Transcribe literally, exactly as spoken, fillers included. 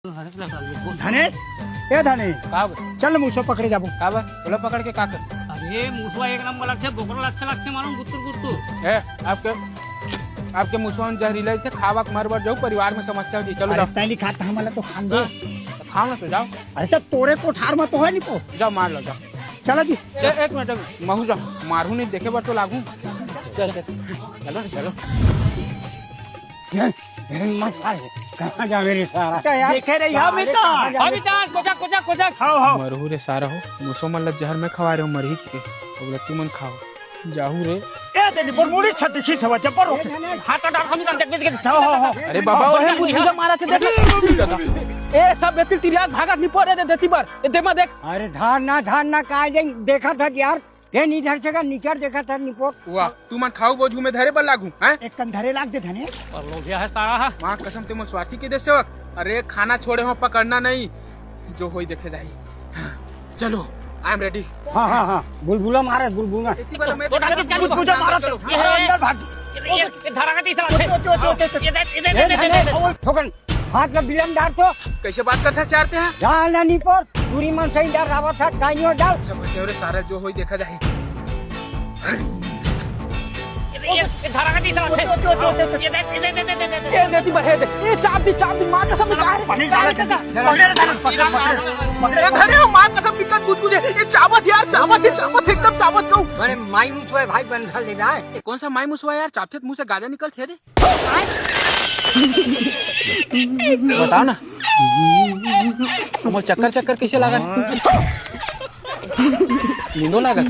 धनेश, ए धनेश, का बा? चल न मुसवा पकड़े जाबो। का बा? ओला पकड़ के का कर? अरे मुसवा एक नंबर लगथे, बोकरा अच्छा लगथे मालूम, गुत्तुर गुत्तुर। ए, आपके, आपके मुसवा में जहरीला इसे खावा के मर बर जाऊ, परिवार में समस्या हो जी। चलो अरे जाओ। तैं नहीं खात, हमला तो खान दे। हाँ, तो खाओ ना तो जाओ। अरे तो तोरे कोठार में तो है नहीं को। जाओ मार लो, जाओ। चलो जी। ए, एक मिनट, महू जाओ, मारू नहीं, देखे बर तो लागू। चल, चल। चलो, चलो। ए, ए, मत मार, कहाँ जावे रे सारा? देखे रही, हाँ, मितान। हाँ, मितान, कोचक, कोचक, कोचक। हाव, हाव। मरहू रे सारा हो, मुसवा मन ल जहर में खवा रहे हो, मरही के। अब ल तुमन खाओ। जाहू रे। ए, दे निपोर मुड़ी छत देखी छवा, जबर होते। हाथ डाल, हम देख, देख, देख। हाव, हाव, हाव। अरे बाबा, ओहे मुझे मारा थे, देख। ए, सब बेटी तिरिया भागत निपोर, ए, दे, देती बर। ए, दे, मैं देख। अरे धार ना, धार ना, काय दे, देखा था यार। ए, नहीं धर सका, निचर देखा था निपोर। वाह, तुमन खाऊ बोझू में धरे बर लागू, हैं? एक कन धरे लाग दे धने। और लोग यह है सारा है। माँ कसम, ते मोर स्वार्थी के दे सेवक। अरे खाना छोड़े हो, पकड़ना नहीं, जो होई देखे जाई। चलो, I am ready। हाँ, हाँ, हाँ, बुलबुला मारे, बुलबुला। इतनी बार मैं तो डाल के बुलबुला मारा चलो। तो, ये, अंदर भाग। ये, ये, ये धरा का तीसरा। ओके, ओके, ओके, ओके। ये दे, ये दे, ये दे, दे, दे, दे। ठोकन। हाथ में बिलम डाल तो। कैसे बात करता है यार ते हैं? जान ना निपोर, दूरी मन सही डाल, रावत हाथ काइयो डाल। अच्छा, बस, अरे सारा जो होई देखा जाए। ये, ये, ये धारा का तीसरा है। ओके, ओके, ओके, ओके। ये दे, ये दे, दे, दे, दे, दे। ये देती बहे दे। ये चाप दी, चाप दी, माँ कसम, ये काहे रे? पानी डाल दे। पकड़े रे, पकड़े, पकड़े, पकड़े। अरे, अरे, माँ कसम, बिकट कुछ, कुछ है। ये चाबत यार, चाबत है, चाबत, एकदम चाबत कहूँ। बड़े मायूस हुए भाई, बंधा ले जाए। ये कौन सा मायूस हुआ यार? चापथे त मुँह से गाजा निकलथे रे। बताओ ना, मोर चक्कर चक्कर कैसे लागत? नींदो लागत?